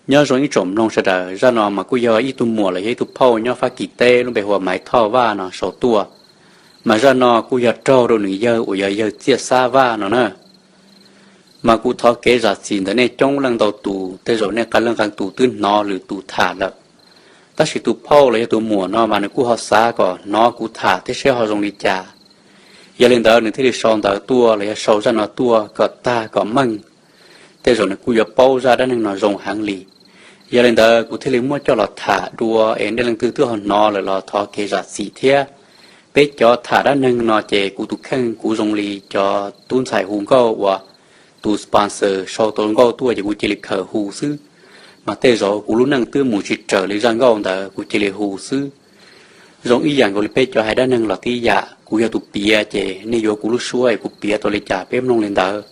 Nyob zoo ib tsoom mloog sawv daws, zaj no mas kuj yog ib tug muam los yog ib tug phauj nyob Fab Kis teb lub npe hu ua Maiv Thoj Vaj no sau tuaj. Mas zaj no kuj yog raug rau nws yawg uas yog yawg Txiaj Xab Vaj no na. Mas kuv thov kev zam txim ntawm nej coob leej ntau tus, tej zaum nej qee leej qee tus twb hnov lwm tus tham lawm. Tab sis tus phauj los yog tus muam no mas nws kuj ho xav kom hnov kuv tham thiab seb ho zoo li cas. Yog li ntawd nws thiaj li sau ntawv tuaj los yog sau zaj no tuaj kom tag kom meej. Tej zaum nws kuj yuav paub zaj dab neeg no zoo heev li. Yog li ntawd kuv thiaj li muab coj los tham dua es nej leej twg twb ho hnov lawm los thov kev zam txim thiab. Peb cov tham dab neeg no ces kuv tus kheej kuv zoo li cov tub ntxhais hu nkauj uas tus sponsor sau tau nkauj tuaj ces kuv cia li khaws hu xwb. Mas tej zaum kuv lub neej twb mus tsis raws li zaj nkauj ntawd kuv cia li hu xwb. Zoo ib yam nkaus li peb cov hais dab neeg los tib yam, kuv yog tus piav ces nej yuav kuv lub suab es kuv piav tau li cas peb mloog li ntawd.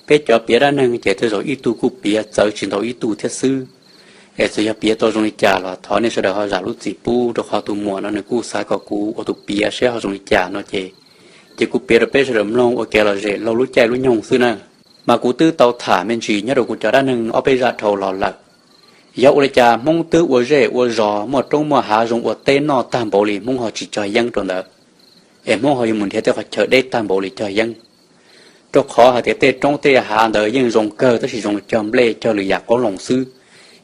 Peb cov piav dab neeg ces tej zaum ib tug kuj piav txawv tsis ntau ib tug thiab xwb. Es txawm yog piav tau zoo li cas los thov nej sawv daws ho zam lub txim pub, rau qhov tus muam no nws kuj xav kom kuv ua tus piav seb ho zoo li cas no ces, ces kuv piav rau peb sawv daws mloog ua kev lom zem laug lub caij lub nyoog xwb na. Mas kuv twb tau tham me ntsis nyob rau kuv cov dab neeg ob peb zaj dhau los lawm. Yog ua li cas Hmoob twb ua zej ua zos muaj roob muaj hav zoo ua teb noj tag npaum li Hmoob ho tsis cog yeeb rau ntawd, es Hmoob ho yuav mus nrhiav tej qhov chaw deb tag npaum li cog yeeb? Rau qhov hais tias tej roob tej hav ntawd yeej zoo kawg tab sis zoo cog nplej cog lwm yam qoob loo xwb,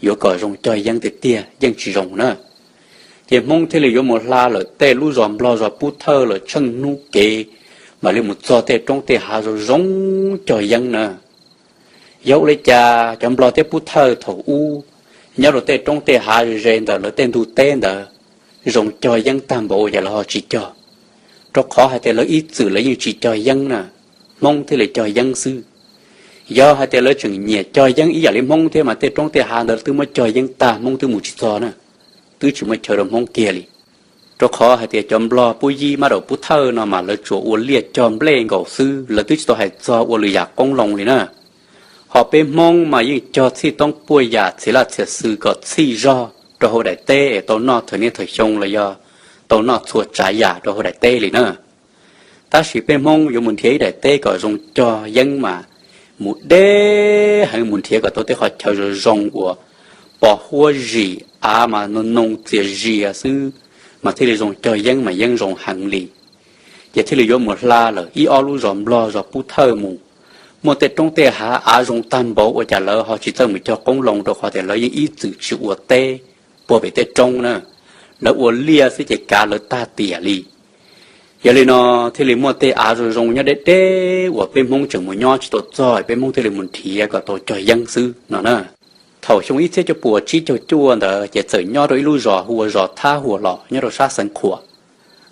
yuav kom zoo cog yeeb tiag tiag yeej tsis zoo na. Ces Hmoob thiaj li yuav mus hla lawm tej lub zos Nplog zos pub thawj lawm tsheej hnub kev, mam li mus txog tej roob tej hav zoo zoo cog yeeb na. Yog ua li cas cov Nplog thiab pub thawj thaum ub nyob rau tej roob tej hav ze ze ntawm lawv tej ntug teb ntawd zoo cog yeeb tag npaum ua cas lawv ho tsis cog? Rau qhov hais tias lawv ib txwm lawv yeej tsis cog yeeb na, Hmoob thiaj li cog yeeb xwb. Yog hais tias lawv tseem nyiam cog yeeb ib yam li Hmoob thiab mas tej roob tej hav ntawd twb muab cog yeeb tag Hmoob twb mus tsis txog na, twb tsis muaj chaw rau Hmoob kiag li. Rau qhov hais tias cov Nplog pub yib mab daum pub thawj no mas lawv tsuas ua liaj cog nplej nkaus xwb, lawv twb tsis tau hais txog ua lwm yam qoob loo li na. Ho peb Hmoob mas yeej cog txhij toob puaj yam txhia laj txhia xwm kom txhij zog rau hauv daim teb es tau noj thawm niaj thawm xyoo los yog tau noj txhua tsav yam rau hauv daim teb li na. Tab sis peb Hmoob yuav mus nrhiav ib daim teb kom zoo cog yeeb mas mus deb heev, mus nrhiav kom tau tej qhov chaw zoo zoo uas pos huab zim av mas noo noo txias zias xwb, mas thiaj li zoo cog yeeb mas yeeb zoo heev li. Ces thiaj li yuav mus hla lawm ib ob lub zos Nplog zos pub thawj mus, muaj tej roob tej hav av zoo tag npaum ua cas lawv ho tsis txawj mus cog qoob loo rau qhov tias lawv yeej ib txwm tsis ua teb puag pem tej roob na. Lawv ua liaj xwb ces kav lawv tag tiam li. Yog li no thiaj li muaj tej av zoo zoo nyob deb deb uas peb Hmoob tseem mus nyob tsis tau txog, peb Hmoob thiaj li mus nrhiav kom tau cog yeeb xwb no na. Thaum xyoo ib txhiab cuaj puas tsib caug cuaj ntawd ces txawm nyob rau ib lub zos hu ua zos Thab Huas Los nyob rau sab Xeev Khuam.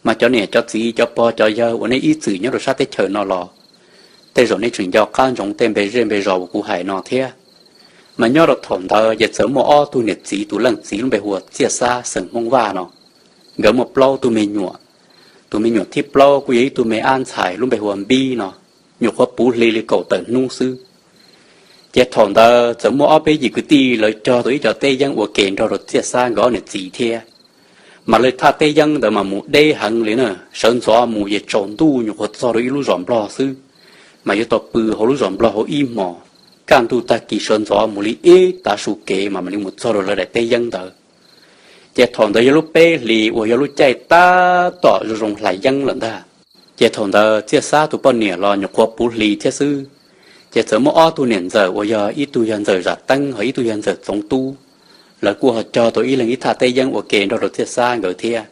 Mas cov niam cov txiv cov pog cov yawg uas nej ib txwm nyob rau sab teb chaws no los tej zaum nej tseem nco qab ntsoov tej npe zej npe zos uas kuv hais no thiab. Mas nyob rau thaum ntawd ces txawm muaj ob tug niam txiv, tus leej txiv lub npe hu ua Txiaj Xab xeem Hmoob Vaj no, nkawd muaj plaub tug me nyuam. Tus me nyuam thib plaub kuj yog ib tug me ab ntxhais lub npe hu ua Npib no, nyuam qhuav puv hli li kaum tawm hnub xwb. Ces thaum ntawd txawm muaj ob peb yim kwv tij lawv cog tau ib co teb yeeb ua ke nrog rau Txiaj Xab nkawd ob niam txiv thiab. Mas lawv thaj teb yeeb ntawd mas mus deb heev li na, sawv ntxov mus ces tsaus ntuj nyuam qhuav txog rau ib lub zos Nplog xwb, mas yuav tau pw hauv lub zos Nplog hauv ib hmos, kaj ntug tag kis sawv ntxov mus li ib tav su kev mas mam li mus txog rau lawv daim teb yeeb ntawd. Ces thaum ntawd yog lub peb hlis uas yog lub caij tab tom zoo zoo hlais yeeb lawm ntag. Ces thaum ntawd Txiaj Xab tus poj niam los nyuam qhuav puv hli thiab xwb. Ces txawm muaj ob tug niam ntxawm uas yog ib tug yog ntxawm Zam Teeb ho ib tug yog ntxawm Txoov Tub, lawv kuj ho cog tau ib leeg ib thaj teb yeeb ua ke nrog rau Txiaj Xab nkawd thiab.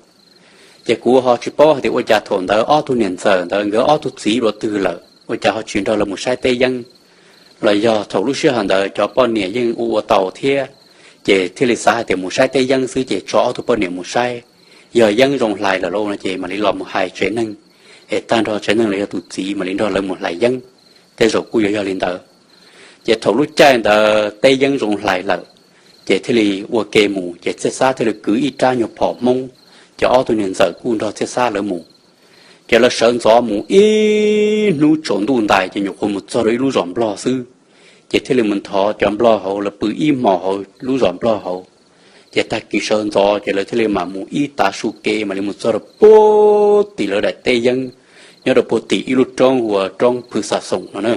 Ces kuv ho tsis paub hais tias ua cas thaum ntawd ob tug niam ntxawm ntawd nkawd ob tug txiv dua twg lawm ua cas ho tsis nrog lawv mus saib teb yeeb. Los yog thaum lub sij hawm ntawd cov poj niam yeej ua ua tau thiab, ces thiaj li xav hais tias mus saib teb yeeb xwb ces tso ob tug poj niam mus saib, yog yeeb zoo hlais lawm lauj no ces mam li los mus hais tsev neeg, es tag nrho tsev neeg los yog tus txiv mam li nrog lawv mus hlais yeeb. Tej zaum kuj yuav yog li ntawd. Ces thaum lub caij ntawd teb yeeb zoo hlais lawm, ces thiaj li ua ke mus, ces Txiaj Xab thiaj li kwv ib rab nyuag phom Hmoob, ces ob tug niam ntxawm kuj nrog Txiaj Xab lawv mus. Ces lawv sawv ntxov mus ib hnub tsaus ntuj ntais ces nyuam qhuav mus txog rau ib lub zos Nplog xwb. Ces thiaj li mus nthov cov Nplog hauv lawv pw ib hmos hauv lub zos Nplog hauv. Ces tag kis sawv ntxov ces lawv thiaj li mam mus ib tav su kev mam li mus txog rau puag tim lawv daim teb yeeb, nyob rau puag tim ib lub roob hu ua roob Phwv Xa Xoom no na.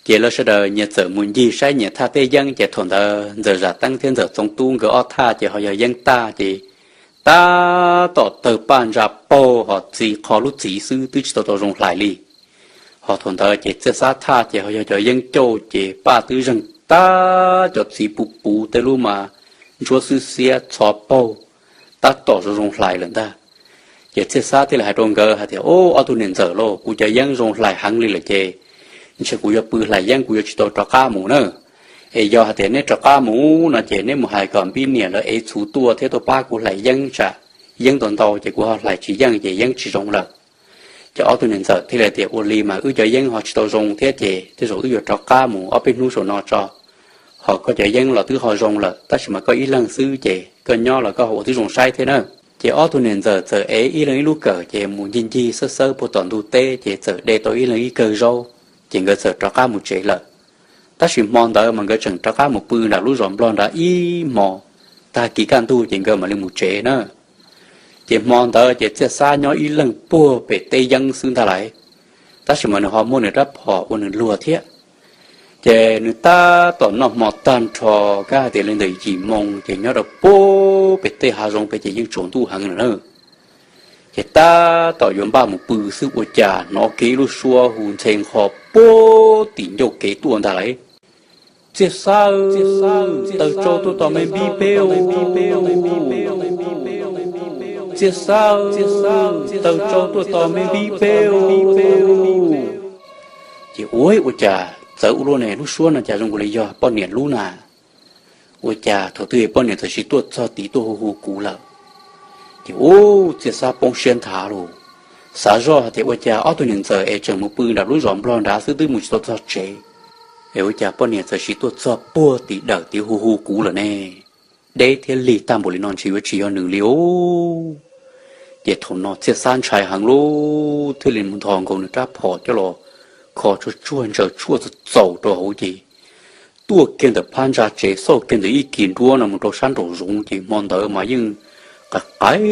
Ces lawv sawv daws nyias txawm mus ncig saib nyias thaj teb yeeb, ces thaum ntawd Ntxawm Zam Teeb thiab Ntxawm Txoov Tub nkawd ob thaj ces ho yog yeeb tag, ces tab tom tawg paj ntsa paug ho txiv qho lub txiv xwb, twb tsis tau tau zoo hlais li. Ho thaum ntawd ces Txhiaj Xab thaj ces ho yog cov yeeb cauj, ces paj twb zeeg tab cov txiv puv puv, tej lub mas ntsuab xwb xiab txho paug, tab tom zoo zoo hlais lawm ntag. Ces Txhiaj Xab thiaj li hais rau nkawd hais tias, Ob, ob tug niam ntxawm lauj, kuv cov yeeb zoo hlais heev li lawm ces ntshe kuv yuav pw hlais yeeb, kuv yuav tsis tau rov qab mus na. Es yog hais tias neb rov qab mus no ces neb mus hais kom Npib niam lawv ev txhuv tuaj thiab tuaj pab kuv hlais yeeb, tsam yeeb ntau ntau ces kuv ho hlais tsis yeej ces yeeb tsis zoo lawm. Ces ob tug niam ntxawm thiaj li tias, Ua li mas wb cov yeeb ho tsis tau zoo thiab ces tej zaum wb yuav rov qab mus ob peb hnub saum no tso. Ho koj cov yeeb los twb ho zoo lawm, tab sis mas koj ib leeg xwb ces koj nyob los koj ho ua twb zoo saib thiab na. Ces ob tug niam ntxawm txawm ev ib leeg ib lub kawm ces mus ncig ncig xawb xawb puag tom ntug teb, ces txawm de tau ib leeg ib kawm zaub, ces nkawd txawm rov qab mus tsev lawm. Tab sis hmo ntawd mas nkawd tseem rov qab mus pw nram lub zos Nplog nrad ib hmo, tag kis kaj ntug ces nkawd mam li mus tsev na. Ces hmo ntawd ces Txhiaj Xab nyob ib leeg puag pem teb yeeb xwb ntag lauj, tab sis mas nws ho muaj nws rab phom ua nws luag thiab. Ces nws tab tom noj hmo tag nrho, kab hais tias li ntawm yim moo ces nyob rau puag pem tej hav zoov pem ces yeej tsaus ntuj heev lawm na. Ces tab tom yuav npaj mus pw xwb ua cas hnov kiag ib lub suab hu ntxhe nqho puag tim ncauj kev tuaj ntag lauj. Txhiaj Xab, taws tsau tuaj tos me Npib peb. Txhiaj Xab, taws tsau tuaj tos me Npib peb. Ces ua, ua cas txawv ua luaj ne, lub suab no cas zoo li yog poj niam lub na. Ua cas thaum twg poj niam txawm sis tuaj txog tid tuaj hu hu kuv lawm. Ces ub, Txhiaj Xab poob siab nthav lawm, xav zoj hais tias ua cas ob tug niam ntxawm es tseem mus pw nram lub zos Nplog nrad xwb twb mus tsis tau txog tsev, es ua cas poj niam txawm sis tuaj txog puag tim dawm tid hu hu kuv lawm ne. Deb thiab lig tag npaum li no ntshe yuav tsis yog nws li os. Ces thaum no Txhiaj Xab ntshai heev lub thiaj li mus nthos nkaus nws rab phom coj los kho tsuag tsuag ntsaws tshuaj txaus txaus rau hauv ces tuaj kiag ntawm phab ntsa tsev, xauj kiag ntawm ib kis nruab no mus rau sab nraum zoov ces hmo ntawd mas yeej qaim qaim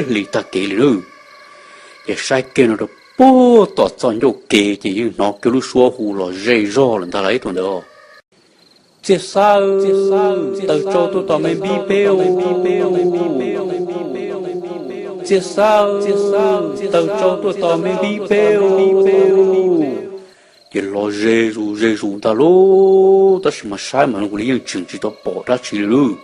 hli tag kev li lawm. Ces saib kiag no rau puag tom txoj ncauj kev ces yeej hnov kiag lub suab hu los ze zog lawm ntag lauj thaum ntawd. Txhiaj Xab, taws tsau tuaj tos me Npib peb. Txhiaj Xab, taws tsau tuaj tos me Npib peb. Ces los ze zus ze zus ntag lauj, tab sis mas saib mas zoo li yeej tseem tsis tau pom dab tsi li lawm.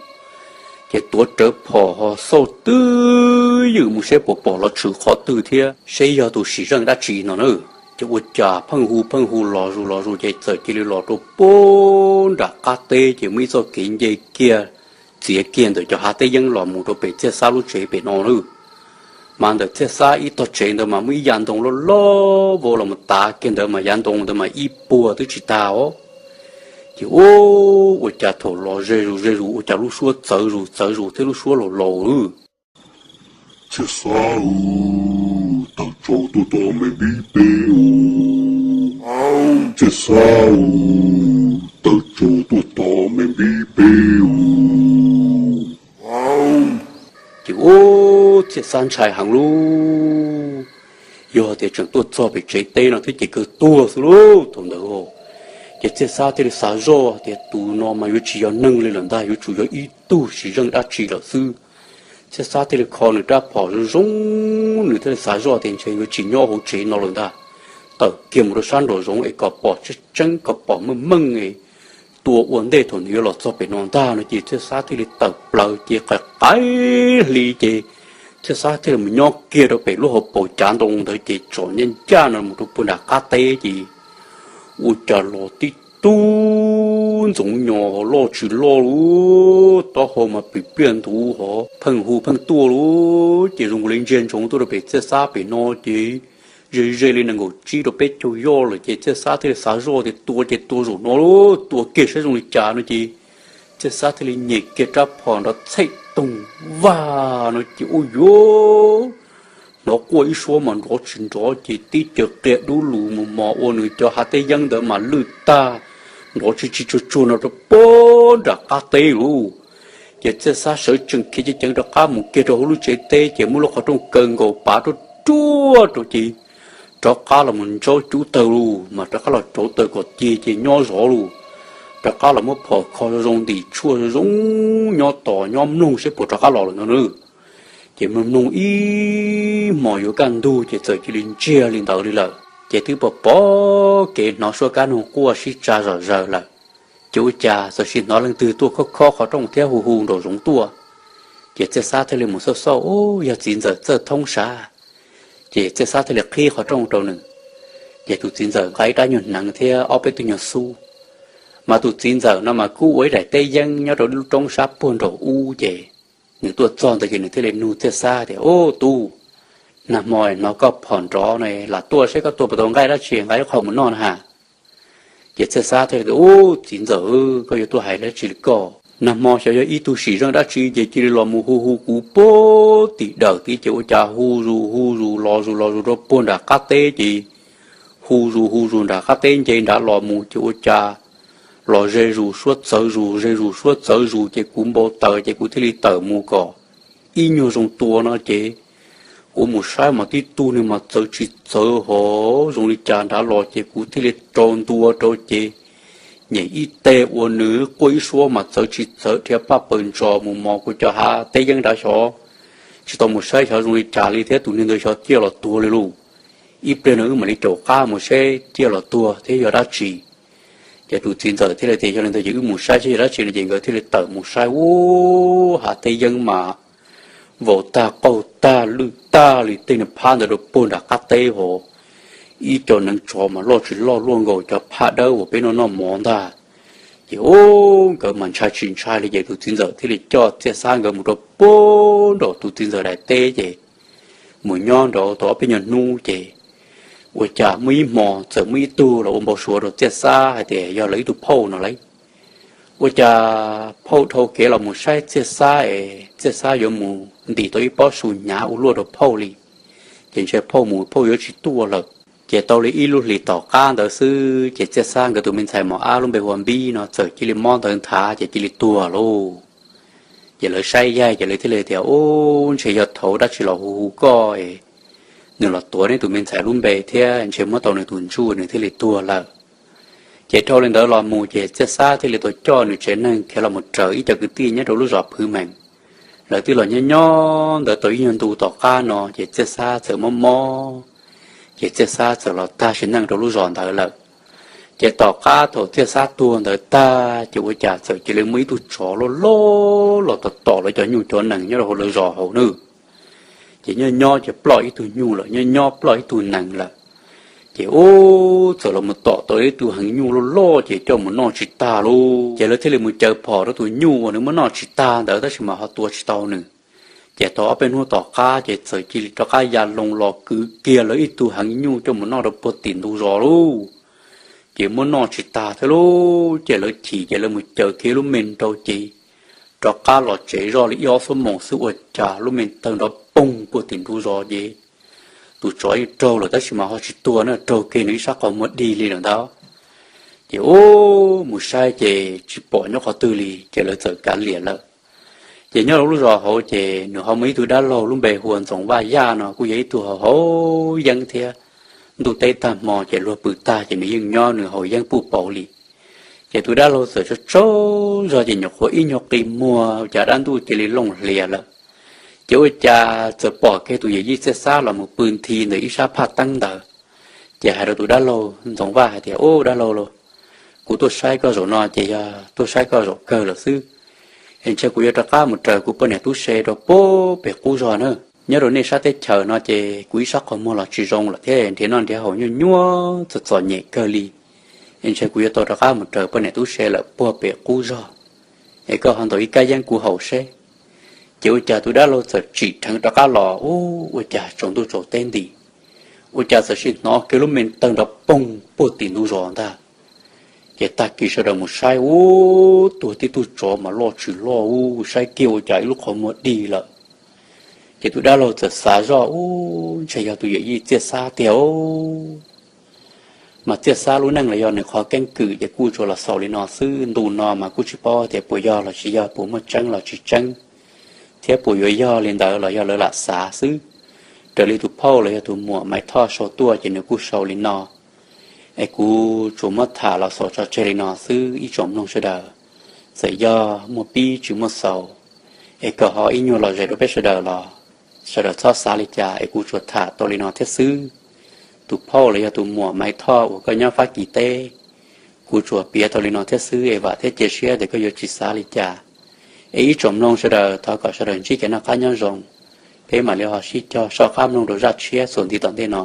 Ces tuav rawv phom ho xauj twj ywm mus seb puas pom los tshwm qhov twg thiab seb yog tus sim zeej dab tsi no na. Ces ua cas pheej hu pheej hu los zus los zus ces txawm cia li los rau puag nram qab teb ces muaj ib txoj kev nce kiag txiav kiag ntawm cov hav teb yeeb los mus rau pem Txhiaj Xab lub tsev pem no lawm. Mas ntawm Txhiaj Xab ib tog tsev ntawd mas muaj ib yav ntoo loj loj vau los mus tav kiag ntawd mas yav ntoo ntawd mas ib puag twb tsis tag os. Ces ub, ua cas thaum los ze zus ze zus ua cas lub suab txawv zus txawv zus thiab lub suab laus laus lawm. Txhiaj Xab, taws tsau tuaj tos me Npib peb os. Txhiaj Xab, taws tsau tuaj tos me Npib peb os. Ces ub, Txhiaj Xab ntshai heev lub, yog tias tseem tuaj txog pem tsev teb no thiab ces kawg tuag xwb lauj thaum ntawd. Ces Txhiaj Xab thiaj li xav zoj tias tus no mas yuav tsis yog neeg li lawm ntag, yuav tsum yog ib tug sim zeej dab tsi lawm xwb. Txhiaj Xab thiaj li kho nws rab phom zoo zoo, nws thiaj li xav zoj tias ntshe yuav tsis nyob hauv tsev no lawm ntag, tawm kiag mus rau sab nraum zoov es kom pom tseeb tseeb kom pom meej meej es tua ua ntej thaum nws yuav los txog pem no ntag no ces Txhiaj Xab thiaj li tawm plaws ces qaim qaim hli ces Txhiaj Xab thiaj li mus nyob kiag rau pem lub hauv paus cav ntoo ntawd ces tsom ncaj ncaj no mus rau puag nram qab teb ces ua cas los tib tug ntxoov nyos loj tsis loj lub, taub hau mas pim pliaj ntuv hov pheej hu pheej tuaj lub, ces zoo li ntsia ntsoov tuaj rau pem Txhiaj Xab pem no ces ze ze li nees nkaum tsib rau peb caug yoj lawm ces Txhiaj Xab thiaj li xav zoj tias tua ces tua zaum no lub, tua kiag saib zoo li cas no ces Txhiaj Xab thiaj li nyem kiag rab phom nrov txhej toog vag no ces ua yuav hnov quaj ib suab mas nrov tsis nrov ces tib caws qia dub lug mus mos ua nws cov hav teb yeeb ntawd mas lwj tag, nrov tsis tsis tsuag tsuag no rau puag nram qab teb lub. Ces Txhiaj Xab sawv tsees khiav ceev ceev rov qab mus kiag rau hauv lub tsev teb ces muab lub qhov rooj kaw nkaus pav ruaj ruaj rau ces rov qab los mus ntsaub cub tawg lug mas rov qab los rauv taws kom ci ces nyob zov lug, rov qab los muab phom kho zoo zoo ntim tshuaj zoo zoo nyob tos nyob mloog seb puas rov qab los lawm no na. Ces mloog mloog ib hmos yuav kaj ntug ces txawm cia li ntsiag li ntawd li lawm ces twb pom pom kev hnov suab kab noog quaj sib tsa zom zaws lawm. Ces ua cas txawm sis hnov leej twg tuaj khob khob qhov rooj thiab hu hu nraum zoov tuaj. Ces Txiaj Xab thiaj li mus xauj xauj, ub, yog txiv ntxawm Txawj Thoob sav. Ces Txiaj Xab thiaj li qhib qhov rooj rau nws. Ces tus txiv ntxawm nqa ib rab nyuag hneev thiab ob peb tug nyuag xub. Mas tus txiv ntxawm no mas kuj ua ib daim teb yeeb nyob rau lub roob sab puag nraum ub ces nws tuaj txog ntawd ces nws thiaj li nug Txiaj Xab tias, Ub, tub, nag hmo hnov koj phom nrov no, lam tuaj seb koj tua puas tau nqaij dab tsi nqa ib qho mus noj na has. Ces Txiaj Xab thiaj li tias, Ub, txiv ntxawm, koj yuav tuaj hais dab tsi li koj? Nag hmo xyov yog ib tug sim zeej dab tsi ces cia li los mus hu hu kuv puag tim dawm tid ces ua cas hu zus hu zus los zus los zus rau puag nram qab teb ces hu zus hu zus nram qab teb nce nrad los mus ces ua cas los ze zus suab txawv zus ze zus suab txawv zus ces kuv npau taws ces kuv thiaj li tawm mus kom ib nyuag zoo tua no ces kuv mus saib mas tib tug nws mas txawv tsis txawv hov zoo li cas nrad los ces kuv thiaj li rau ntua rau ces nyem ib teg ua nws quaj ib suab mas txawv tsis txawv dhia paj paws ntsos mus mos kuv cov hav teb yeeb nrad xyov tsis tau mus saib xyov zoo li cas li thiab tus neeg ntawd xyov ciaj los tuag li lauj. Ib pliag no wb mam li caum qab mus saib ciaj los tuag thiab yog dab tsi. Ces tus txiv ntxawm thiaj li tias, Yog li ntawd ces wb mus saib saib yog dab tsi no ces nkawd thiaj li tawm mus saib ub hav teb yeeb mas vau tag qaug tag lwj tag li tej nws phab ntawd rau puag nram qab teb hov. Ib co neev tsov mas loj tsis loj luaj nkaus cov phaj dawb uas peb noj noj mov ntag. Ces ub nkawd mas ntshai tsis ntshai li ces tus txiv ntxawm thiaj li coj Txiaj Xab nkawd mus rau puag nraum tus txiv ntxawm daim teb ces mus nyob nraud tau ob peb nyuag hnub ces ua cas muaj ib hmo txawm muaj ib tug los ua npau suav rau Txiaj Xab hais tias yog lawv ib tug phauj no lauj. Ua cas phauj dhau kev los mus saib Txiaj Xab es Txiaj Xab yuav mus ntim tau ib pob su hnyav ua luaj rau phauj li, ces ntshe phauj mus phauj yuav tsis tuaj lawm. Ces tau li ib lub hlis tom qab ntawd xwb ces Txiaj Xab nkawd tus me ntxhais mos ab lub npe hu ua Npib no txawm cia li mob ntawd nthav ces cia li tuag lauj. Ces lawv saib yaig ces lawv thiaj li tias, Ub, ntshe yog thaum dab tsi los hu hu koj es nws los tuav neb tus me ntxhais lub npe thiab ntshe muab tau nws tus ntsuj nws thiaj li tuag lawm. Ces dhau li ntawd los mus ces Txiaj Xab thiaj li tau coj nws tsev neeg khiav los mus raws ib co kwv tij nyob rau lub zos Phwv Meem. Lawv twb los nyob nyob ntawd tau ib nyuag ntu tom qab no ces Txiaj Xab txawm mob mob, ces Txiaj Xab txawm los tag sim neej rau lub zos ntawd lawm. Ces tom qab thaum Txiaj Xab tuag ntawd tag ces ua cas txawm cia li muaj ib tug tsov loj loj los tom tom lawv cov nyuj cov nees nyob rau hauv lawv zos hauv nawb. Ces nyob nyob ces ploj ib tug nyuj lawm, nyob nyob ploj ib tug nees lawm. Ces ub txawm los mus tom tau ib tug heev nyuj loj loj ces coj mus noj tsis tag lauj. Ces lawv thiaj li mus caws phom rau tus nyuj uas nws muab noj tsis tag ntawd tab sis mas ho tua tsis tau nws. Ces tau ob peb hnub tom qab ces txawm cia li rov qab ya loo los kwv kiag lawv ib tug heev nyuj coj mus noj rau puag tim ntug zos lauj. Ces muab noj tsis tag thiab lauj, ces lawv chim ces lawv mus caws kiag lub me nrau ces rov qab los tsev zoj li ib ob xuab moos xwb ua cas lub me tawg nrov poog puag tim ntug zos ces tus tsov yeej raug lawm tab sis mas ho tsis tuag na, raug kiag nws ib sab qhov muag dig li lawm ntag. Ces ub mus saib ces tsis pom nyob qhov twg li ces lawv txawm kav liam lawm. Ces nyob rau lub zos hauv ces nws ho muaj ib tug dab laug lub npe hu ua Ntxoov Vaj Yaj no kuj yog ib tug haus haus yeeb thiab. Ntuj teb tag hmo ces luag pw tag ces nws yeej nyob nws haus yeeb puj pauv li. Ces tus dab laug txawm tsaug tsaug zog ces nyuam qhuav ib nyuag qis muag ua cas dab ntuj cia li looj hlias lawm. Ces ua cas txawm pom kiag tus yawm yij Txiaj Xab los mus pw nthi ntawm ib sab phaj teeb ntawd. Ces hais rau tus dab laug Ntxoov Vaj hais tias, Ub dab laug lauj, kuv tuaj saib koj zaum no ces yog tuaj saib koj zaum kawg lawm xwb. Es ntshe kuv yuav rov qab mus raws kuv poj niam tub se rau puag pem qub zog na. Nyob rau nej sab teb chaws no ces kuv ib sab qhov muag los tsis zoo lawm thiab nrhiav noj nrhiav haus nyuaj nyuaj txom txom nyem kawg li. Es ntshe kuv yuav tau rov qab mus raws poj niam tub se lawm puag pem qub zog. Es koj ho ntaus ib kab yeeb kuv haus seb. Ces ua cas tus dab laug txawm tsim dheev rov qab los ub ua cas tsaus ntuj tsaus teb nti, ua cas txawm sim hnov kiag lub me tawg nrov poog puag tim ntug zos ntag. Ces tag kis sawv daws mus saib ub tuag tib tug tsov mas loj tsis loj ub, saib kiag ua cas ib lub qhov muag dig lawm. Ces tus dab laug txawm xav zoj ub ntshe yog tus yawm yij Txiaj Xab tiag. Mas Txiaj Xab lub neej los yog nws qhov keeb kwm ces kuj tsuas los xaus li no xwb, ntu no mas kuj tsis paub tias puas yog los tsis yog, puas muaj tseeb los tsis tseeb, thiab puas yuav yog li ntawd los yog lawv lam xav xwb. Raws li tus phauj los yog tus muam Maiv Thoj sau tuaj ces nws kuj sau li no, es kuv tsuas muab tham los xaus tso tseg li no xwb ib tsoom mloog sawv daws. Txawm yog muaj pib tsis muaj xaus, es kom ho ib nyuag lom zem rau peb sawv daws los sawv daws txhob xav li cas, es kuv tsuas tham tau li no thiab xwb. Tus phauj los yog tus muam Maiv Thoj uas koj nyob Fab Kis teb, kuv tsuas piav tau li no thiab xwb, es vam thiab cia siab tias koj yuav tsis xav li cas. Es ib tsoom mloog sawv daws, thov kom sawv daws ntsib kev noj qab nyob zoo, peb mam li ho sib cog soj qab mloog rau zaj tshiab txuas nti tom ntej no.